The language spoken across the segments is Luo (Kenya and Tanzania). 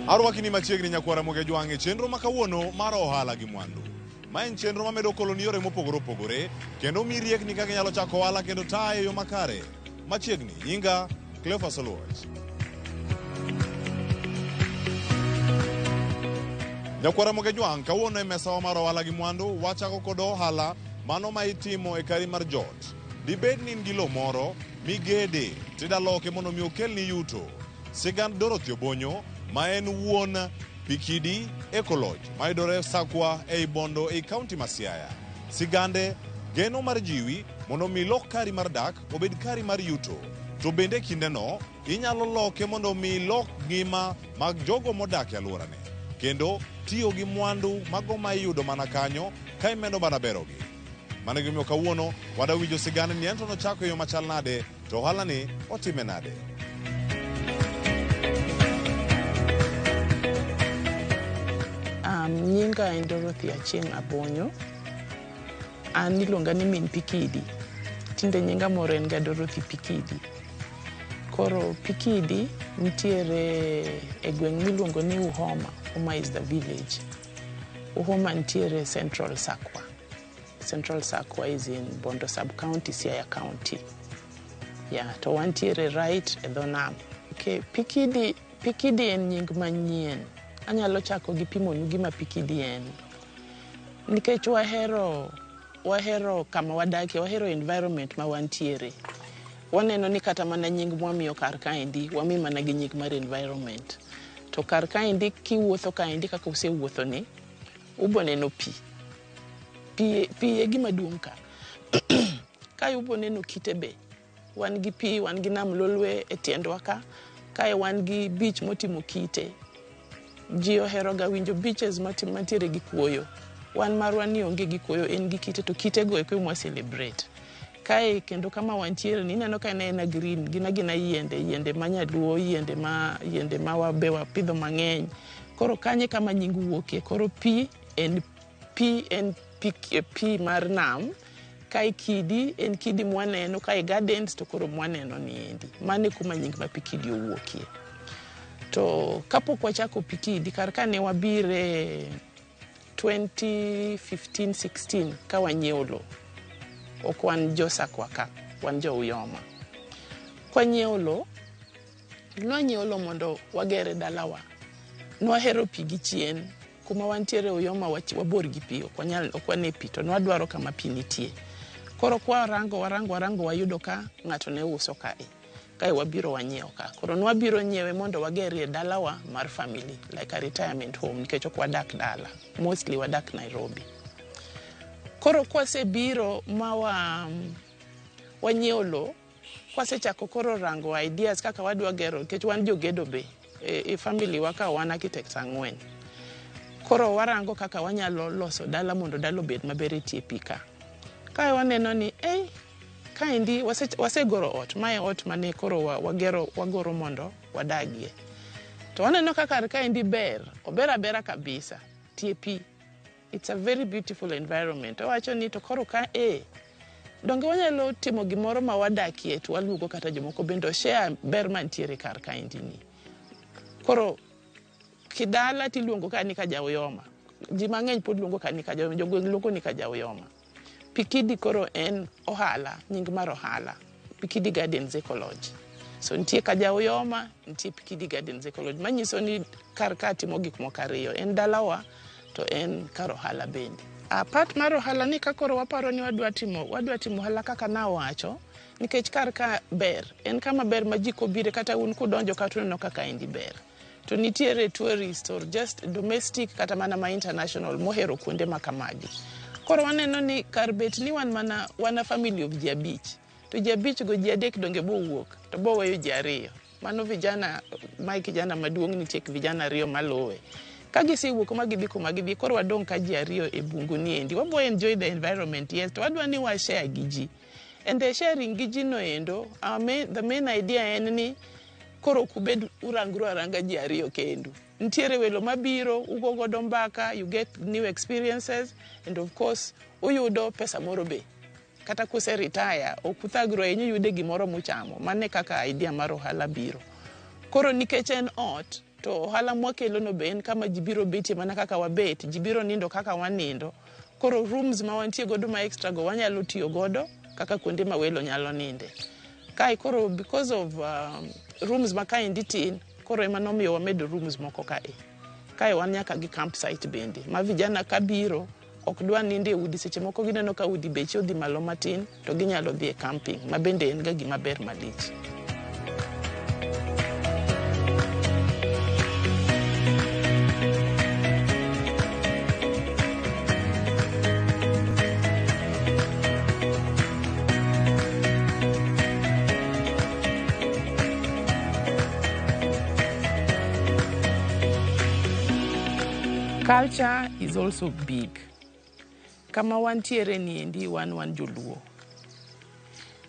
Arwaki ni machiegni nyakwara Ramogi Jwang' e chenro ma kawuono mar ohala gi mwandu. Ma en chenro mamedo koloni yore mopogore opogore kendo mi riekni kaka inyalo chako ohala kendo taye e yo makare. Machiegni, nyinga Cleophas Oluoch. Nyakwara Ramogi Jwang', kawuono e mesawa mar ohala gi mwandu wachako kod ohala mano ma itimo e kari mar jot. Dibed ni in gi lo moro migede tida loke mondo mi okelni yuto. Sigand Dorothy Obonyo ma en wuon Pikidi Eco Lodge mayudore Sakwa ei Bondo ei kaunti ma Siaya. Sigande geno mar jiwi mondo mi ilok kari mar dak obed kari mar yuto. To bende e kindeno inyalo loke mondo mi ilok ngima mag jogo modak e alworane kendo tiyo gi mwandu mago ma iyudo mana kanyo ka imedo mana berogi. Mano e gimomiyo kawuono wadwa winjo sigand ni ento nochako e yo machal nade to ohala ni otime nade. Nyinga en Dorothy Achieng' Abonyo. An iluonga ni min Pikidi. Tinde nyinga moro en ga Dorothy Pikidi. Koro Pikidi nitiere e gweng' miluongo ni Uhoma. Uhoma is the village. Uhoma nitiere Central Sakwa. Central Sakwa is in Bondo sub-county, Siaya County. Yeah, to wantiere right e dho nam. Okay, Pikidi, Pikidi en nying manyien. Anyalo chako gi pimonu gima Pikidi en. Nikech wahero wahero kama wadakie, wahero environment ma wantiere. Waneno ni kata mana nying mwamiyo kar kaendi, wami mana gi nying mar environment. To kar kaendi kiwuotho kaendi kaka usewuotho ni, ubo neno pi. Pi, pi e gima duong' ka. Kae ubo neno kite be. Wan gi pi, wan gi nam Lolwe e tiendwa ka. Kae wan gi beach motimo kite. Ji ohero ga winjo beaches mantiere gi kuoyo. Wan marwa ni onge gi kuoyo, en gi kite to kite go eko ema celebrate. Kae kendo kama wantiere ni ineno ka en aena green, gin agina yiende, yiende ma nyaluo, yiende ma wabe wapidho mang'eny. Koro kanyo e kama nying wuokie. Koro pi en pi en pi, pi mar nam. Kae kidi en kidi mwaneno, kae gardens to koro mwaneno niendi. Mano e kuma nying ma Pikidi owuokie. To kapok wachako Pikidi, kar ka ne wabire 2015-16 ka wanyiewo lo. Ok wan jo Sakwa ka, wan jo Uyoma. Kwanyiewo lo, nwanyiewo lo mondo wagere dalawa. Nwahero pi gi chien. Kuma wantiere Uyoma wabor gi pi, ok wanyal, ok wane pi, to nwadwaro kama pi nitie. Koro kwarango, warango, warango, wayudo ka ng'ato ne uso kae. Kae wabiro wanyiewo ka. Koro nwabiro nyiewe mondo wagerie dalawa mar family, like a retirement home, nikech ok wadak dala. Mostly wadak Nairobi. Koro kwasebiro ma wanyiewo lo, kwasechako koro rango ideas kaka wadwa gero, nikech wan jogedo be. E family wa ka wan architects ang'wen. Koro warango kaka wanyalo loso dala mondo dala obed maber e tie pi ka. Kae waneno ni, ei, kaendi wasegoro ot, mae ot mane koro wagero, wagoro mondo wadagie. To waneno ka kar kaendi ber, ober abera kabisa, tie pi. It's a very beautiful environment. Owacho ni to koro ka e, donge wanyalo timo gimoro ma wadakie to waluongo kata jomoko bende oshare ber mantiere kar kaendi ni. Koro kidala tiluongo ka ni Kajauyoma. Ji mang'eny pod luongo ka ni Kajauyoma, jogweng' luongo ni Kajauyoma. Pikidi koro en ohala, nying mar ohala. Pikidi Gardens Eco Lodge. So nitie Kajauyoma, nitie Pikidi Gardens Eco Lodge. Manyiso ni kar ka timo gik moko ariyo. En dalawa to en kar ohala bende. Part mar ohala ni ka koro waparo ni wadwa timo ohala kaka nawacho, nikech kar ka ber, en kama ber ma ji kobire kata un kudonjo ka tuneno kaka endi ber. To nitiere tourist or just domestic kata mana ma international mohero kuonde ma kamagi. Koro waneno ni kar bet ni wan mana wan a family of ji abich. To ji abich go ji adek donge bowuok to boweyo ji ariyo. Mano vijana, mae kijana maduong' nitie vijana ariyo maluwe. Ka gisewuok ma gidhi kuma gidhi, koro wadong' ka ji ariyo e bungu ni endi. Wabo enjoy the environment, yes, to wadwa ni wa share gi ji. And the sharing gi ji no endo, the main idea en ni koro ok ubed urangru aranga ji ariyo kendu. Nitiere welo mabiro, ugo godo mbaka, you get new experiences, and of course, uyudo pesa moro be. Kata kuse retire, ok uthagru ahinya, uyude gimoro muchamo. Mano e kaka idea mar ohala biro. Koro nikech en ot, To ohala mwakelo no be en kama ji biro betie mana kaka wabet, ji biro nindo kaka wanindo. Koro rooms ma wantie godo ma extra go wanyalo tiyo godo kaka kuonde ma welo nyalo ninde. Kae koro because of rooms ma kaendi tin, koro ema nomiyo wamedo rooms moko kae. Kae wan nyaka gi campsite bende ma vijana kabiro ok dwa nindo e udi, seche moko gineno ka udi beche odhi malo matin to ginyalo dhi e camping ma bende en ga gima ber malich. Culture is also big. Kama wantiere ni endi wan joluo.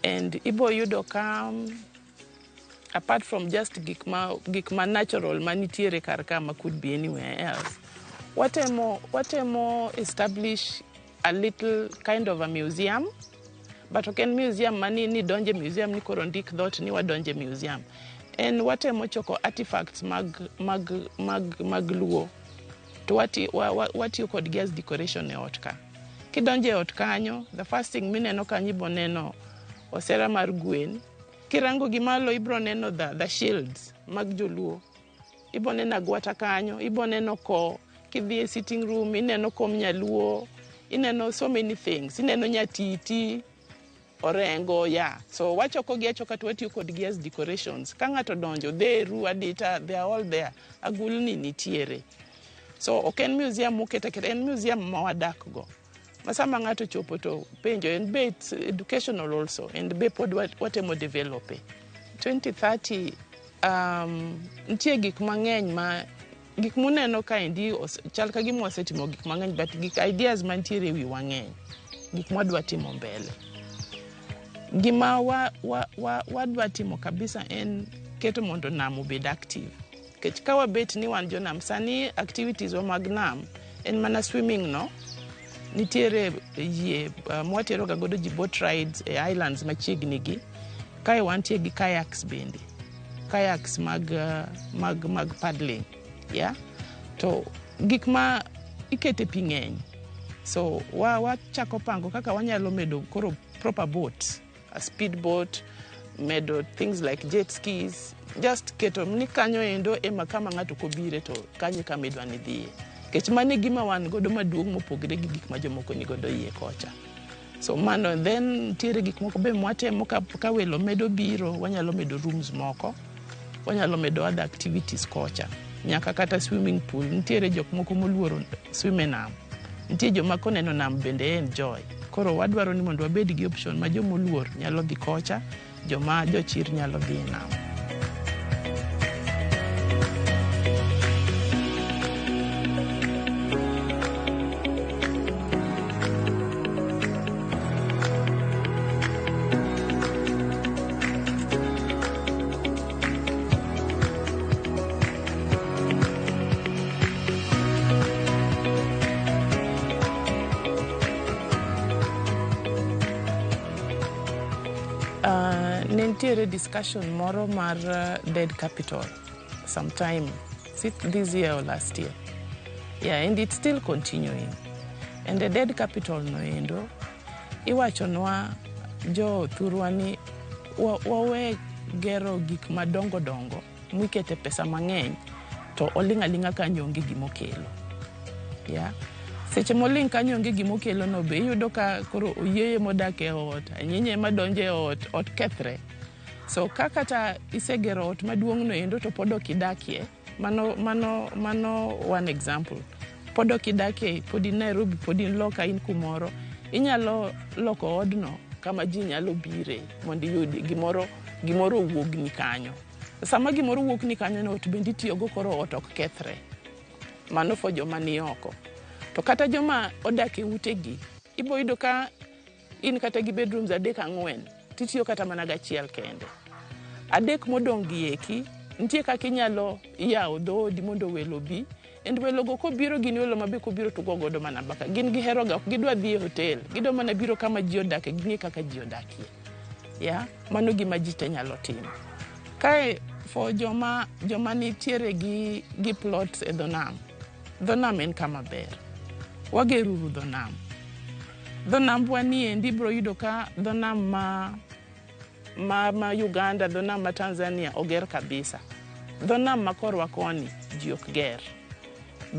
And ibo yudo ka apart from just gik ma natural manitiere kar ka ma could be anywhere else, watemo establish a little kind of a museum, but ok en museum mani ni donje museum ni koro ndik dhot ni wadonje museum. En watemo choko artifacts mag Luo to watiyo kodgi as decoration e ot ka. Kidonjo e ot kanyo, the first thing mineno kanyo ibo neno osera mar gwen. Kirango gi malo ibro neno the shields mag joluo. Ibo neno agwata kanyo, ibo neno ko. Kidhi e sitting room ineno kom nyaluo, ineno so many things. Ineno nyatiti, orengo, yeah. So wachoko gi achoka to watiyo kodgi as decorations. Ka ng'ato donjo, dheru, adita, they are all there. Agulni nitiere. So ok en museum moket aketa, en museum ma wadak go. Ma sama ng'ato chopo to penjo, en be it's educational also, and be pod watemo develop e. 2030 nitie gik mang'eny ma gik muneno kaendi chal ka gima wasetimo gik mang'eny, but gik ideas mantiere e wiwa ng'eny, gik mwadwa timo mbele. Gima wadwa timo kabisa en keto mondo nam obed active. Nikech ka wabet ni wan jonam, sani activities wa mag nam en mana swimming no, nitiere yie mwatero ga godo ji boat rides e islands machiegni gi. Kae wantie gi kayaks bende, kayaks mag paddling, yeah? To gik ma ikete pi ng'eny, so wachako pango kaka wanyalo medo koro proper boats, a speed boat, medo things like jet skis, just keto ni kanyo endo ema kama ng'ato kobire to kanyo e kama idwa ni dhiye. Nikech mano e gima wan godo maduong' mopogre gi gik ma jomoko ni godo iye kocha. So mano then nitiere gik moko be mwatemo ka welo medo biro, wanyalo medo rooms moko, wanyalo medo other activities kocha. Nyaka kata swimming pool, nitiere jok moko moluoro swim e nam. Nitie joma koneno nam bende enjoy. Koro wadwaro ni mondo wabed gi option ma jomoluor nyalo dhi kocha, joma jochir nyalo dhi e nam. Ne nitiere discussion moro mar dead capital sometime, is it this year or last year? Yeah, and it's still continuing. And the dead capital no endo, iwachonwa jo thurwa ni wawe gero gik madongo dongo mikete pesa mang'eny to oling' aling'a kanyo onge gimokelo. Yeah. Seche moling' kanyo onge gimokelo no be iyudo ka koro oyieye modak e ot, anyinye ema donjo e ot, ot kethre. So ka kata isegero ot maduong' no endo to pod ok idakie, mano one example. Pod ok idakie, pod in Nairobi, pod in loka, in kumoro, inyalo loko odno kama ji nyalo bire mondo iyud gimoro owuogni kanyo. Sama gimoro wuokni kanyo no, ot bende itiyogo koro ot ok kethre. Mano for joma ni oko. To kata joma odak e utegi, ibo yudo ka in kata gi bedrooms adek ang'wen, titiyo kata mana gachiel kende. Adek modong' gi eki, nitie kaka inyalo yawo dhoodi mondo welo obi. And welo go kobiro gin welo ma be kobiro to go godo mana mbaka. Gin gihero ga, ok gidwa dhi e hotel. Gidwa mana biro kama ji odake, ging'e kaka ji odakie. Yeah? Mano gima ji te nyalo timo. Kae, For joma nitiere gi plots e dho nam, dho nam en kama ber. Wageruru dho nam. Dho nambwa ni endi ibiro yudo ka dho nam ma Uganda, dho nam ma Tanzania oger kabisa. Dho nam ma korwa koni ji ok ger.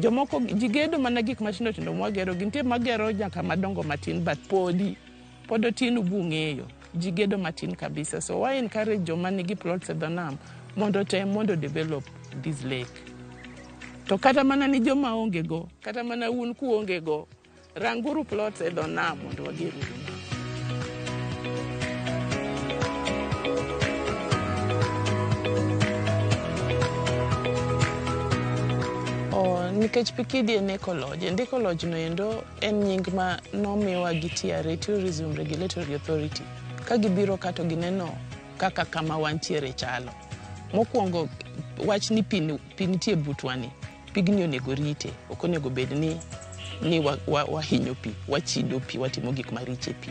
Jomoko ji gedo mana gik matindo tindo mwagero, gintie magero nyaka madongo matin, but pod otin bung'eyo. Ji gedo matin kabisa. So wa encourage joma nigi plots e dho nam mondo otem mondo develop this lake. To kata mana ni joma onge go, kata mana un kuonge go, ranguru plots e dho nam mondo wager uru nam. Oh, nikech Pikidi en ecolodge, and ecolodge no endo en nying ma nomiwa gi TRA, Tourism Regulatory Authority. Ka gibiro ka to gineno kaka kama wantiere chalo. Mokwongo wach ni pi nitie butwa ni, pigni onego rite, ok onego bed ni wahinyo pi, wachido pi, watimo gik maricho e pi.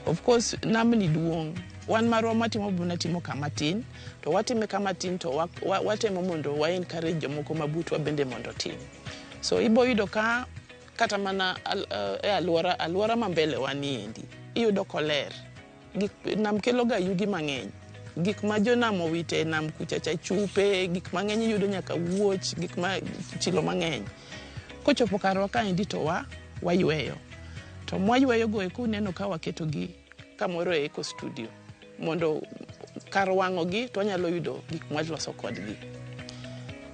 Of course, namni duong', wan marwa matimo buna timo kama tin, to watime kama tin to watemo mondo wa encourage jomoko mabutwa bende mondo otim. So ibo yudo ka kata mana e alwora ma mbele waniendi, iyudo koler. Nam kelo ga yugi mang'eny. Gik ma jonam owite e nam kucha cha, chupe, gik mang'eny iyudo nyaka wuoch, gik ma chilo mang'eny. Kochopo karwa kaendi to wayweyo. To mwayweyo go eko uneno ka waketogi kamoro e eco studio mondo kar wang'o gi to wanyalo yudo gik mwaloso kodgi.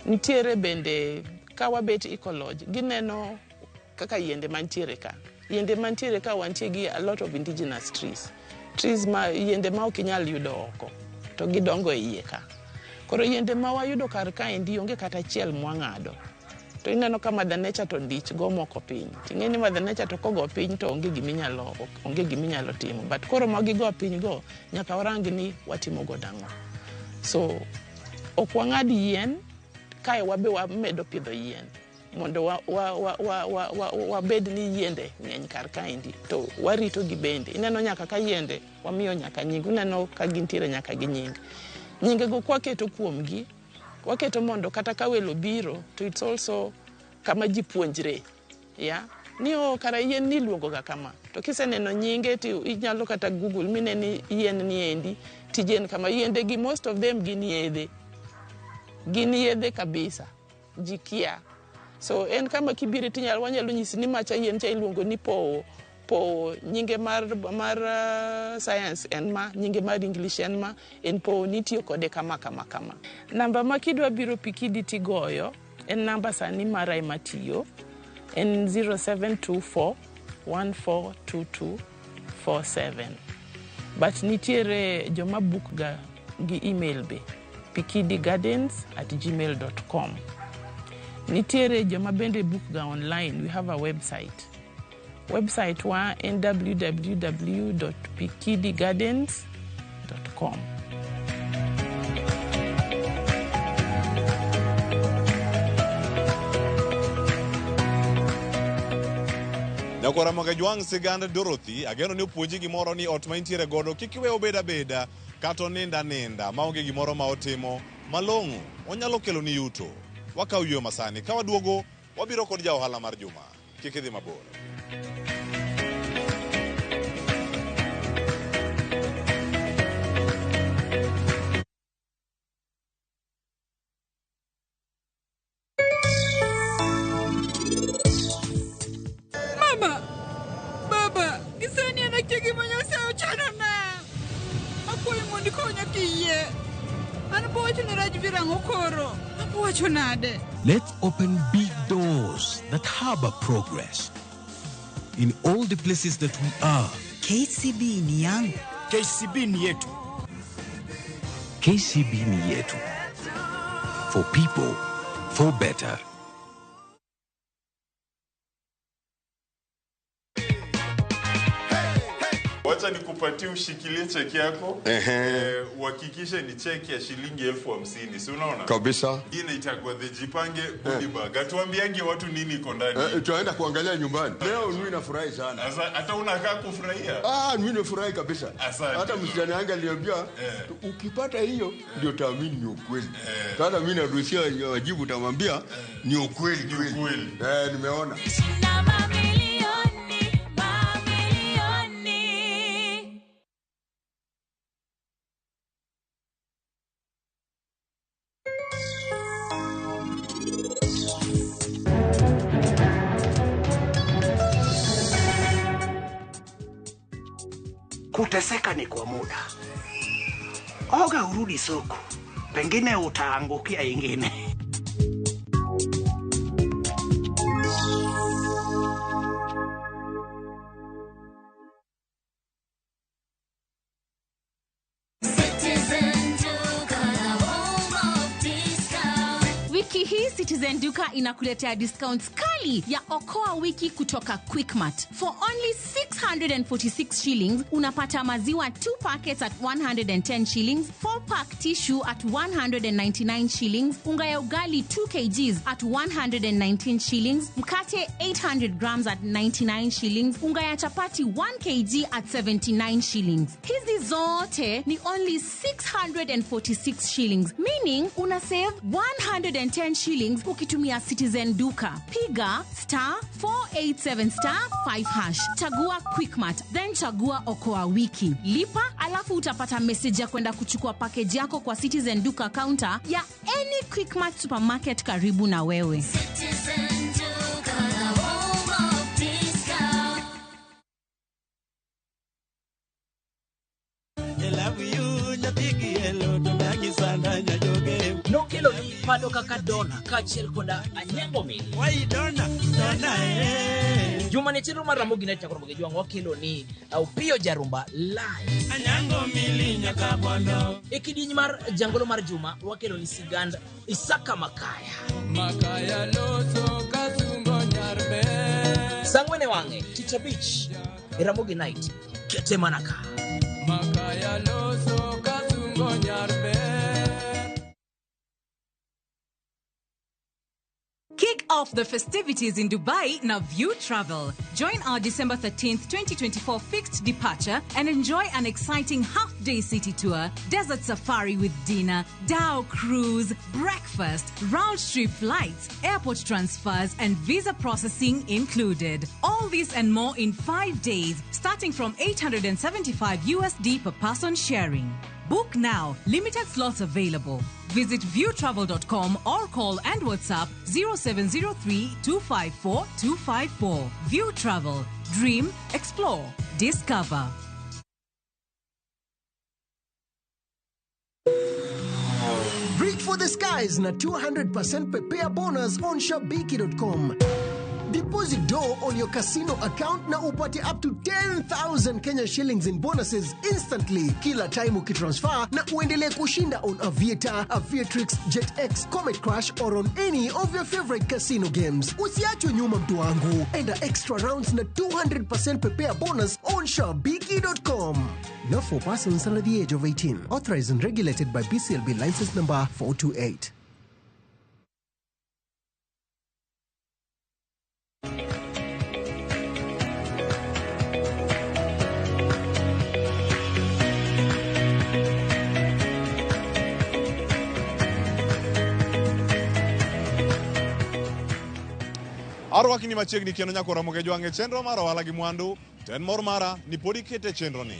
Nitiere bende ka wabet ecolodge, gineno kaka yiende mantiere ka. Yiende mantiere ka wantie gi a lot of indigenous trees. Trees ma yiende ma ok inyal yudo oko to gidongo e iye ka. Koro yiende ma wayudo kar kaendi onge kata achiel mwang'ado. To ineno ka Mother Nature to ndich go moko piny. Ting'e ni Mother Nature to kogo piny to onge giminyalo timo. But koro ma gigo piny go nyaka warang ni watimo go nang'o. So ok wang'ad yien kae wabe wamedo pidho yien mondo wabed ni yiende ng'eny kar kaendi to warito gi bende. Ineno nyaka ka yiende wamiyo nyaka nying, uneno ka gintiere nyaka gi nying. Nyingego kwaketo kuomgi, waketo mondo kata ka welo biro to it's also kama ji puonjre. Yeah? Ni o kara yien ni iluongo ga kama. To kiseneno nyinge to inyalo kata Google mine ni yien ni endi, tije en kama. Yiende gi most of them gin yedhe. Gin yedhe kabisa. Ji kia. So en kama kibiro tinyalo wanyalo nyisi ni macha yien cha iluongo ni powo. Powo nyinge mar science en ma, nyinge mar English en ma, en powo nitiyo kode kama kama kama. Namba ma kidwa biro Pikidi tigoyo en namba sani mara ema tiyo en 0724 142247. But nitiere joma book ga gi email be, pikidigardens@gmail.com. Nitiere joma bende book ga online, we have a website. Website wa en www.pikidigardens.com. Nyakwara Mogajwang' sigand Dorothy, ageno ni opuonji gimoro ni ot ma intiere godo kik iwe obed abeda kata onind aninda maonge gimoro ma otimo malong'o, onyalo kelo ni yuto. Wakaw yweyo masani, ka waduogo wabiro kod ja ohala mar juma. Kik idhi mabor. Mama, baba, gisani an akia gima Nyasaye ochanona. Akwayi mondo ikonya kiyie. An bo wacho ne Rajvir ang'o koro? Abo wacho nade? Let's open big doors that harbor progress in all the places that we are. KCB ni yangu. KCB ni yetu. KCB ni yetu. For people, for better. Wacha nikupatie ushikilie cheki yako. Uhakikishe ni cheki ya shilingi 50,000, si unaona? Kabisa. Hii inaitwa the Jipange goodie bag. Atuambiange watu nini iko ndani. Tunaenda kuangalia nyumbani. Leo mimi nafurahi sana. Sasa hata unakaa kufurahia? Ah, mimi nafurahi kabisa. Asante. Hata msichana wangu aliniambia ukipata hiyo ndio taamini ni ukweli. Sasa mimi naruhusia wajibu utamwambia ni ukweli kweli. Nimeona. Kuteseka ni kwa muda. Oga urudi soko, pengine utaangukia ingine. Wiki hii Citizen Duka inakuletea discounts kali ya Okoa Wiki kutoka Quickmart. For only 646 shillings unapata maziwa 2 packets at 110 shillings, 4 pack tissue at 199 shillings, unga ya ugali 2 kgs at 119 shillings, mkate 800 grams at 99 shillings, unga ya chapati 1 kg at 79 shillings. Hizi zote ni only 646 shillings, meaning una save 110 shillings ukitumia Citizen Duka. Piga star 487 star 5 hash, chagua Quickmart, then chagua Okoa Wiki, lipa, alafu utapata message ya kwenda kuchukua package yako kwa Citizen Duka counter ya any Quickmart supermarket karibu na wewe. Citizen Duka, the home of discount. Nokelo ni pado kaka Dona kaachiel koda Anyango Mili. Juma ni chenro mar Ramogi Night chakruok gi jwang' wakelo ni Opiyo Jarumba live. Anyango Mili nyaka bondo. E kidieny mar jangolo mar juma wakelo ni sigand Isaka Makaya. Makaya loso kasungo nyarbe. Saa ang'wen e wang'e tich abich e Ramogi Night kete mana ka. Makaya loso kasungo nyarbe. Kick off the festivities in Dubai na View Travel. Join our December 13th, 2024 fixed departure and enjoy an exciting half-day city tour, desert safari with dinner, dhow cruise, breakfast, round-trip flights, airport transfers, and visa processing included. All this and more in 5 days, starting from 875 USD per person sharing. Book now. Limited slots available. Visit viewtravel.com or call and WhatsApp 0703 254 254. View Travel. Dream, explore, discover. Reach for the skies na 200% prepare bonus on Shabiki.com. Deposit dough on your casino account na upate up to 10,000 Kenya shillings in bonuses instantly kila time ukitransfer na uendelee kushinda on Aviator, Aviatrix, JetX, Comet Crash or on any of your favorite casino games. Usiachwe nyuma mtu wangu. Enda extra rounds na 200% prepare bonus on Shabiki.com. Not for persons under the age of 18. Authorized and regulated by BCLB license number 428. Arwakni machiegni kendo nyaka Ramogi Jwang' e chenro mar ohala gi mwandu, to en mor mara ni pod ikete chenro ni.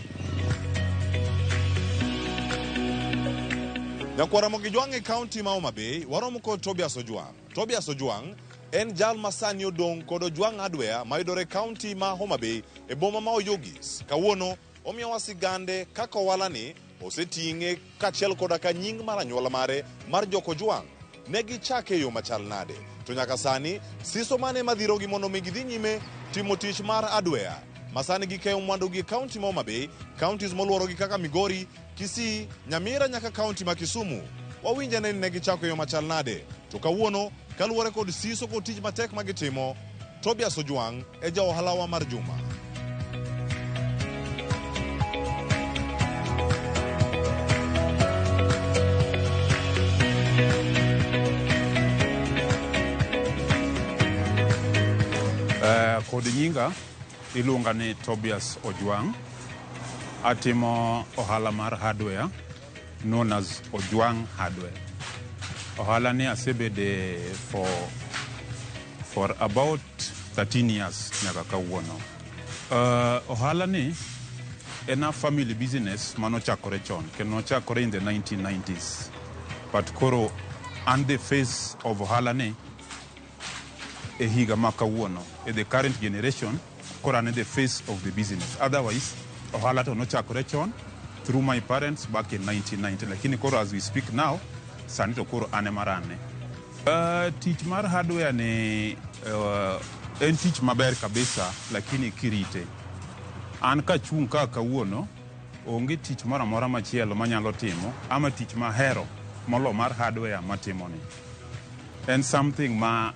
Nyakwar Ramogi Jwang' e kaunti ma Homa Bay, waromo kod Tobias Ojwang'. Tobias Ojwang' en jal ma sani odong' kod Ojwang' Hardware mayudore e kaunti ma Homa Bay e boma ma Oyugis. Kawuono omiyowa sigande kaka ohala ni oseting'e kaachiel koda ka nying mar anyuola mare mar jok Ojwang'. Ne gichake e yo machal nade? To nyaka sani, siso mane madhirogi mondo mi gidhi nyime timo tich mar hardware. Masani gikeyo mwandu gi kaunti ma Homa Bay, counties moluorogi kaka Migori, Kisii, Nyamira nyaka kaunti ma Kisumu. Wawinj ane ni ne gichako e yo machal nade. To kawuono, kaluwore kod siso kod tich matek ma gitimo, Tobias Ojwang' e ja ohalawa mar juma. Kod nyinga iluonga ni Tobias Ojwang. Atimo ohala mar hardware known as Ojwang Hardware. Ohala ni asebede for about 13 years nyaka kawuono. Ohala ni en a family business manochakore chon kendo nochakore in the 1990s. But koro an the face of ohala ni e higa ma kawuono e the current generation, koro an e the face of the business. Otherwise ohala to nochakore chon through my parents back in 1990, lakini koro as we speak now, sani to koro an ema rane. Tich mar hardware ni en tich maber kabisa, lakini kirite an kachung' ka kawuono onge tich moro amora machielo manyalo timo ama tich mahero molo mar hardware matimoni. En something ma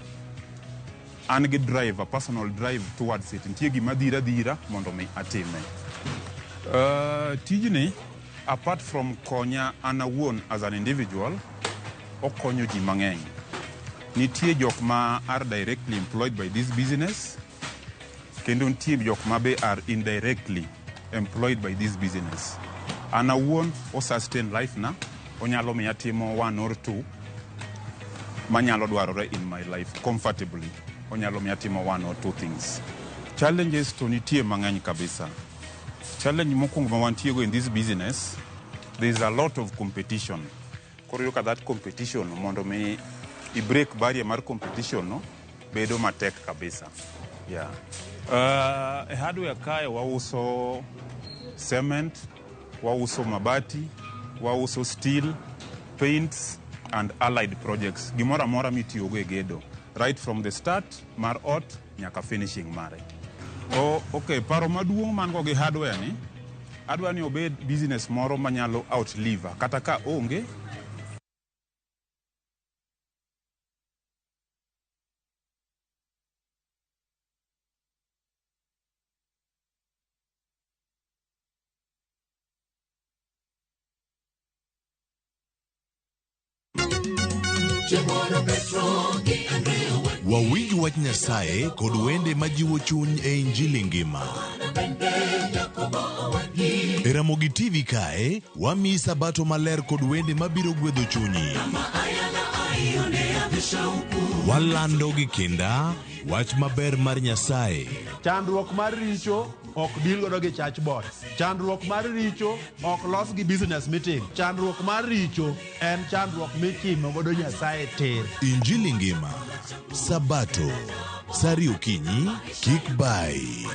an gi drive, a personal drive towards it. Nitie gima dhira dhira mondo mi atime. Tijni apart from konya an awuon as an individual, okonyo ji mang'eny. Nitie jok ma are directly employed by this business, kendo nitie jok ma be are indirectly employed by this business. An awuon o sustain life na, onyalo miya timo one or two manyalo dwarore in my life comfortably. Onyalo miya timo one or two things. Challenges to nitie mang'eny kabisa. Challenge mokwongo ma wantiego in this business, there is a lot of competition. Koro iyudo ka that competition, mondo mi i break barrier mar competition no bedo matek kabisa. Yeah. E hardware kae wauso cement, wauso mabati, wauso steel, paints and allied projects. Gimoro amora mitiyogo e gedo, right from the start mar ot nyaka finishing mare. Oh, okay, paro maduong' man go gi hardware ni, adwa ni obed business moro manyalo outlive kata ka onge. Wawinj wach Nyasaye kod wende majiwo chuny e Injili ngima. E Ramogi TV kae, wamiyi sabato maler kod wende mabiro gwedho chunyi. Walando gi kinda wach maber mar Nyasaye. Chandruok mar richo ok deal godo gi church board. Chandruok mar richo ok los gi business meeting. Chandruok mar richo en chandruok michimo godo Nyasaye tir. Injili ngima. Sabato. Saa ariyo okinyi, kik bai.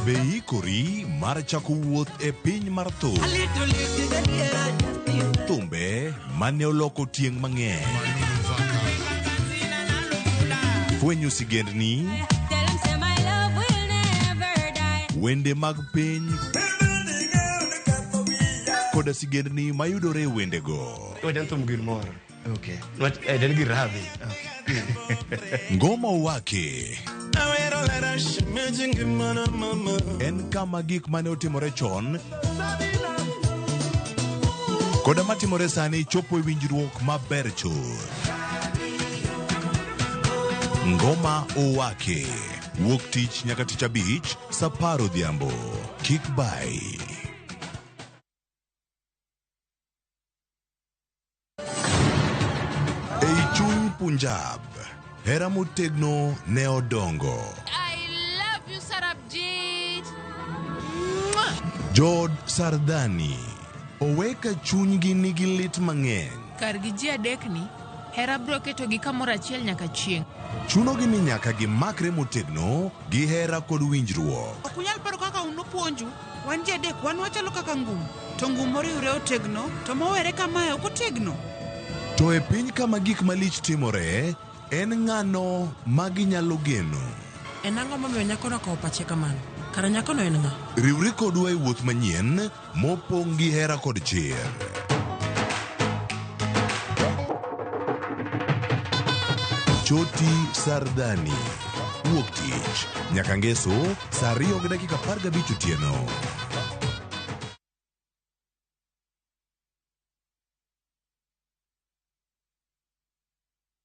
Be ikori mar chako wuoth e piny mar thum? Thumbe mane oloko tieng' mang'eny. Fwenyo sigendni, wende mag piny koda sigendni mayudore e wendego. Wajan thum gir moro. Okay. Nwach en gir rabi. Ngoma Wake en kama gik mane otimore chon koda matimore sani chopo e winjruok maber chuth. Ngoma Owake wuok tich nyaka tich abich saa apar odhiambo. Kik bai. Ei chuny Punjab, hera motegno ne odongo. I love you, Sarabjit. Mwah. Jood Sardani owe ka chunygi nigi lit mang'eny. Kargi ji adek ni, hera biro ketogi kamoro achiel nyaka chieng'. Chunogi ni nyaka gimakre motegno gi hera kod winjruok. Ok unyal paro kaka un nopuonju. Wan ji adek, wan wachalo kaka ngum. To ngum moriwre otegno, to mowere kamae ok otegno. To e piny kama gik malich timore, en ng'ano ma ginyalo geno? En ang'o momiyo nyakono okawo pache kamano? Kara nyakono en ng'a? Riwri kodwa e wuoth manyien mopong' gi hera kod chir. Choti Sardani. Wuok tich nyaka ngeso saa 2:15 otieno.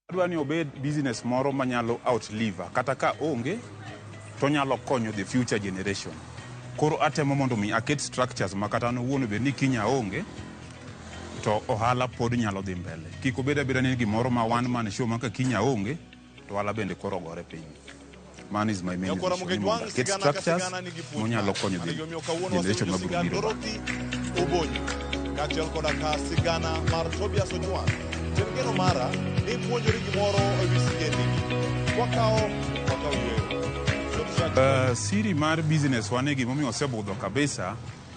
Adwa ni obed business moro manyalo outlive kata ka onge to nyalo konyo the future generation. Koro atemo mondo mi aket structures ma kata an owuon obed ni kiny aonge to ohala pod nyalo dhi mbele. Kik obed abeda ni gimoro ma one man show ma ka kiny aonge to ohala bende koro ogore piny. Mano is my main Nyakwara vision, ni Moke mondo Jwang' aket sigana ka structures sigana nigi puonj monyalo mare. konyo Mano the gimomiyo kawuono generation wasewinjo mabiro sigand biro bang'e. Dorothy Obonyo kaachiel koda ka sigana mar Tobias Ojwang'. Tem geno mara ni ipuonjori gimoro ewi sigendnigi. Wakawo yweyo. Siri mar business wane gimomiyo osebudho kabisa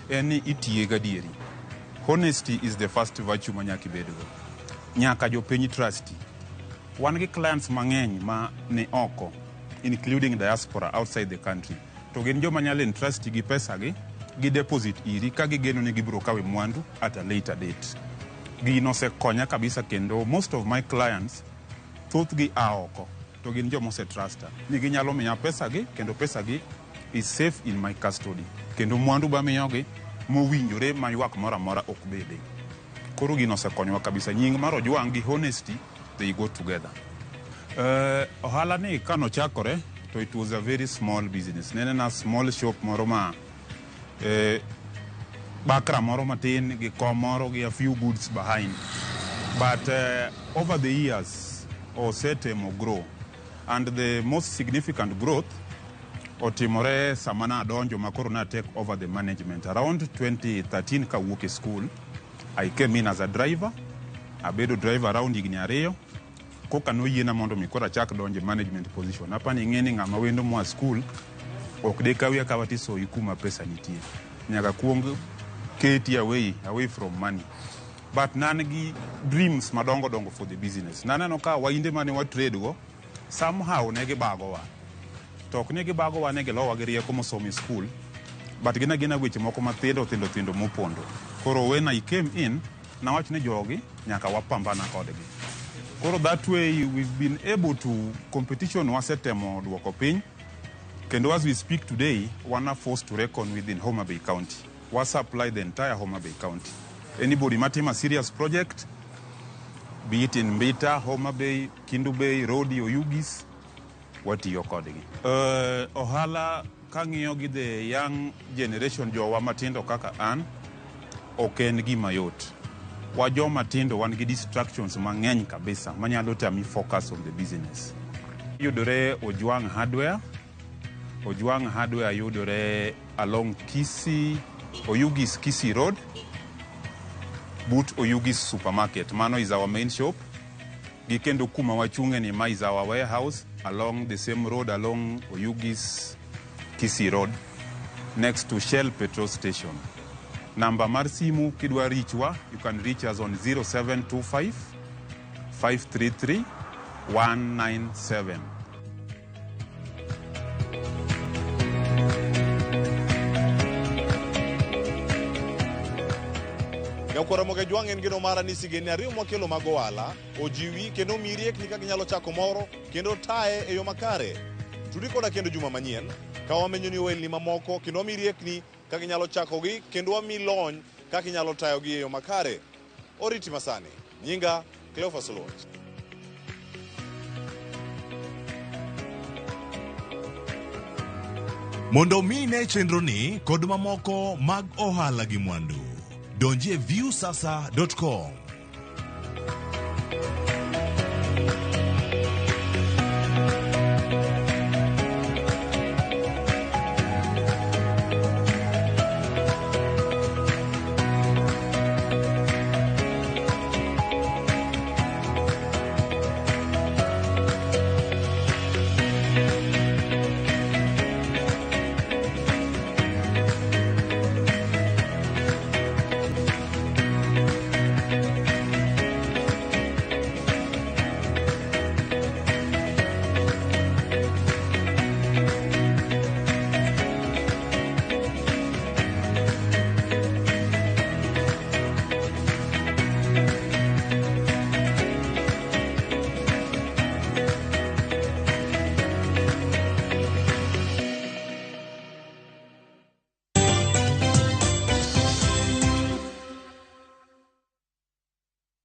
en ni itiye gadieri. Honesty is the first virtue ma nyaka ibedgo. Nyaka jopiny trusti. Wan gi clients mang'eny ma ni oko including diaspora outside the country. To gin joma nyalo entrust gi pesa gi, gi deposit iri ka gigeno ni gibiro kawe mwandu at a later date. Gino osekonya kabisa kendo most of my clients thothgi a oko to gin joma osetrusta ni ginyalo miya pesa gi kendo pesa gi is safe in my custody kendo mwandu bamiyogi mowinjore ma ywak moro amora ok bede. Koro gino osekonyowa kabisa. Nying mar Ojwang' gi honesty they go together. Ohala ni kanochakore to it was a very small business. Ne en a small shop moro ma bakra moro matin gi kom moro gi a few goods behind. But over the years osetemo grow and the most significant growth otimore sama nadonjo ma koro na take over the management around 2013 kawuok e school. I came in as a driver, abedo driver around higni 2 koka noyiena mondo mi koro achak donjo e management position. Apani ing'e ni ng'ama wendo moa school ok de kawi akawa tisoyi kuma pesa nitie. Nyaka kuong keti away from money. But nan gi dreams madongo dongo for the business. Naneno ka wainde mane wa trade go somehow ne gibagowa. To ok ne gibagowa ne gilowa gi rieko mosomo e school, but gin agina weche moko mathindo thindo thindo mopondo. Koro when I came in, nawacho ni jogi nyaka wapambana kodgi. Koro that way we've been able to competition wasetemo duoko piny. Kendo as we speak today, wan a force to reckon with in Homa Bay County. Wa supply the entire Homa Bay County. Anybody matimo a serious project, be it in Mbita, Homa Bay, Kindu Bay, Rodi, Oyugis, watiyo kodgi. Ohala kang'iyo gi the young generation jowa matindo kaka an, ok en gima yot. Wa joma tindo wan gi distractions mang'eny kabisa manyalo tami focus on the business. Yudore Ojwang' Hardware. Ojwang' Hardware yudore along Kisii, Oyugis Kisii Road, but Oyugis Supermarket. Mano is our main shop. Gi kendo kuma wachung'e ni ma is our warehouse along the same road along Oyugis Kisii Road next to Shell petrol station. Namba mar simu kidwa reachwa, you can reach us on 0725 533 197. Nyakwara Moke Jwang' en geno mara ni sigendni ariyo mwakelo mag ohala ojiwi kendo omiyi riekni kaka inyalo chako moro kendo taye e yo makare. Tudi koda kendo juma manyien ka wamenyo ni ohelni mamoko kendo wamiyi riekni kaka inyalo chakogi kendo wamiyi lony kaka inyalo tayogi e yo makare. Oriti masani. Nyinga Cleophas Oluoch. Mondo mi ine chenroni kod mamoko mag ohala gi mwandu, donji e viewsasa.com.